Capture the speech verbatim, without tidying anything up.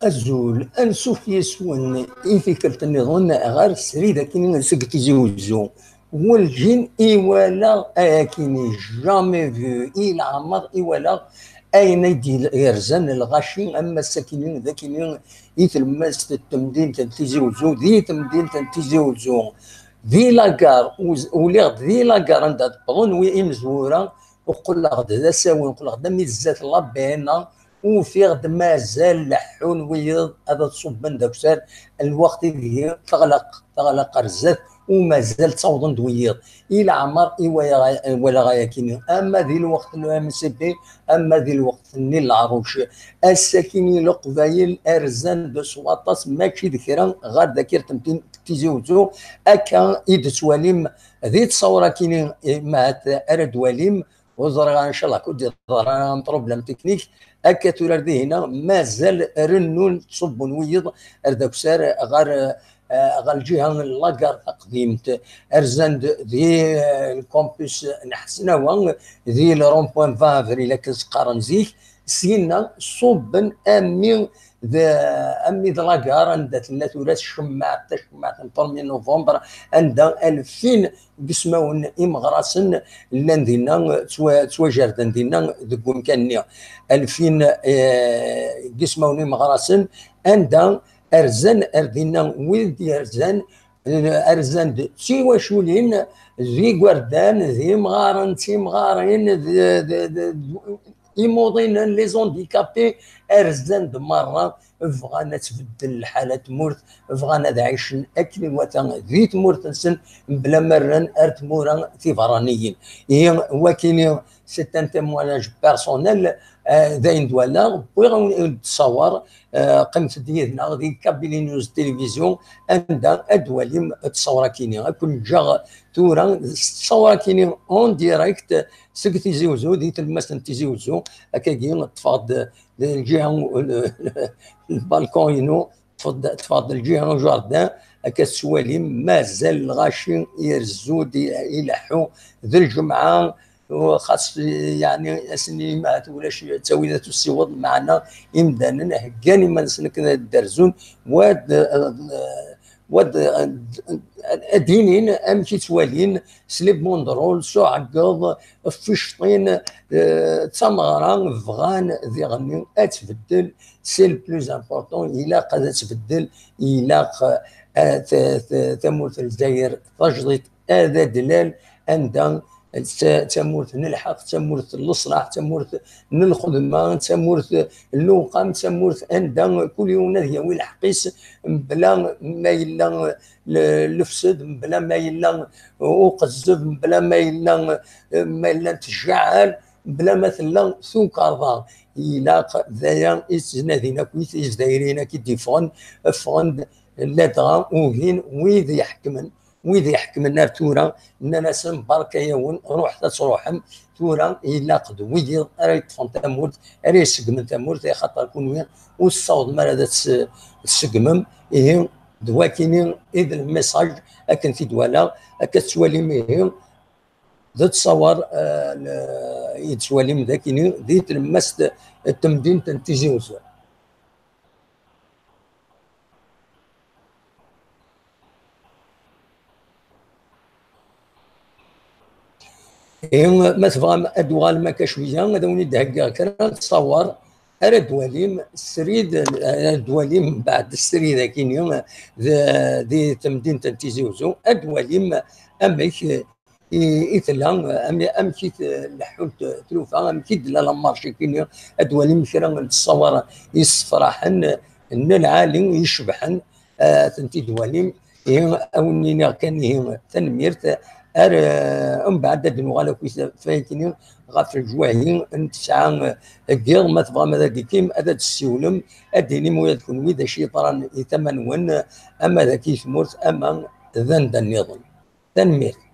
Azul, ansuf yes-wen i tikkelt nniḍen ɣer srid akkin seg Tizi Uzzu. Werǧin i walaɣ ayakini, jamais vu, i leɛmer i walaɣ ayen ay d-yerzan lɣaci am ass-akini d akini i tlemmast n temdint n Tizi Uzzu, di temdint n Tizi Uzzu. Di lagar, uliɣ-d di lagar anda d-wwḍen wi imezwura, uqleɣ-d d asawen, uqleɣ-d am i zdat labena, ufiɣ-d mazal leḥḥun wiyeḍ ad ṣubben d akessar, lweqt ideg teɣleq, teɣleq ar zdat, u mazal ttawḍen-d wiyeḍ. I leɛmer i walaɣ, walaɣ ayakini, ama di lweqt n le M C P, ama di lweqt-nni n leɛruc. Ass-akini leqbayel rzan-d s waṭas, mačči d kra ɣer dagi ar temdint Tizi Uzzu, akka i d-tettwalim di ttṣawra-kini, eh, mahat ara d-twalim, ur ẓriɣ ara, ncallah, kud yeḍra un problème technique, akka tura ar dihina mazal rennun ttṣubbun wiyeḍ ar d akessar ɣer, eh, ɣer lǧiha n lagar taqdimt, rzan-d di, eh, lkampus n Ḥesnawa, di le rond-point vingt avril akken s-qqaren zik, syenna ṣubben armi d, armi d lagar anda tella tura tcemmaɛt, tacemmaɛt n premier novembre, anda alfin n yismawen imeɣrasen llan dinna, ttwa-, ttwajerden dinna deg umkan-nni. Alfin, eh, n yismawen imeɣrasen anda rzan ar dinna wid d-yerzan, eh, rzan-d d tiwaculin, d igerdan, d imɣaren, d timɣarin, d, d, d, d imuḍinen, les handicapés, rzan-d merra, bɣan ad tbeddel lḥala n tmurt, bɣan ad ɛicen akken iwata di tmurt-nsen, mebla ma rran ar tmura tiberraniyin. Ihi, wakini, c'est un témoignage personnel, eh, d ayen d-walaɣ, wwiɣ-awen-d ttṣawar, eh, qqimet-d yid-neɣ di Kabylie News Télévision, anda ad d-twalim ttṣawar-akini. Ad ken-ǧǧeɣ tura s ttṣawar-akini en direct seg Tizi Uzzu, di tlemmast n Tizi Uzzu, akkagi ṭṭfeɣ-d di lǧiha n, n, n lbalkun-inu, ṭṭfeɣ-d, ṭṭfeɣ-d lǧiha n jardin, akka tettwalim, mazal lɣaci irezzu-d, i-, ileḥḥu d lǧemɛa, u xas, yeɛni, ass-nni ma ulac ttawil ad tusiweḍ, meɛna imdanen heggan iman-nsen akken ad d-rzun, wa d, wa d, ad d-inin amek i ttwalin s les banderoles, s uɛeggeḍ, f ficṭin, eh, d tameɣra, bɣan diɣenni ad tbeddel, c'est le plus important, ilaq ad tbeddel, ilaq, eh, t-, t-, tamurt n Lezzayer tajdiṭ ad d-tlal, anda d ta-, d tamurt n lḥeqq, d tamurt n leṣlaḥ, d tamurt n lxedma, d tamurt n lewqam, d tamurt anda kul yiwen ad yawi lḥeqq-is, mebla ma yella l-, lefsed, mebla ma yella uqezzeb, mebla ma yella, ma llant tjaɛal, mebla ma tella tukerḍa. Ilaq d aya i ttnadin akk, i Izzayriyen akk i d-iffɣen, ffɣen-d ladɣa ugin wid iḥekmen, wid iḥekmen ar tura, nnan-asen: "Barka-yawen, ruḥet ad truḥem, tura ilaq d wiyiḍ ara yeṭṭfen tamurt, ara iseggmen tamurt, axaṭer kunwi ur tessawḍem ara ad tt-, tseggmem." Ihi, d wakini i d lmessage, akken t-id-walaɣ, akka tettwalim, ihi, d ttṣawar, eh, n, i d-tettwalim d akini, di tlemmast n temdint n Tizi Uzzu. Ihi, ma tebɣam ad d-uɣalem akka cwiya, ad awen-id-heggiɣ kra n ttṣawar ara d-twalim srid, ara d-twalim mbeɛd srid akini, d, di temdint n Tizi Uzzu, ad d-twalim amek i, i tella, am-, amek i t-, leḥḥunt tlufa, amek i d-tella la marche akini, ad d-twalim kra n ttṣawar yessefraḥen, n lɛali, icebḥen, eh, ad tent-id-twalim. Ihi, ad wen-iniɣ kan, ihi, tanemmirt. Ar, eh, mbeɛd ad d-nuɣal akkit f-, f-, akini ɣef leǧwahi n tesɛa, eh, n yiḍ, ma tebɣam ad d-tikim, ad d-tessiwlem, ad d-tinim ula d kunwi d acu yeḍran i tama-nwen, ama d akki tmurt, ama d anda nniḍen. Tanemmirt.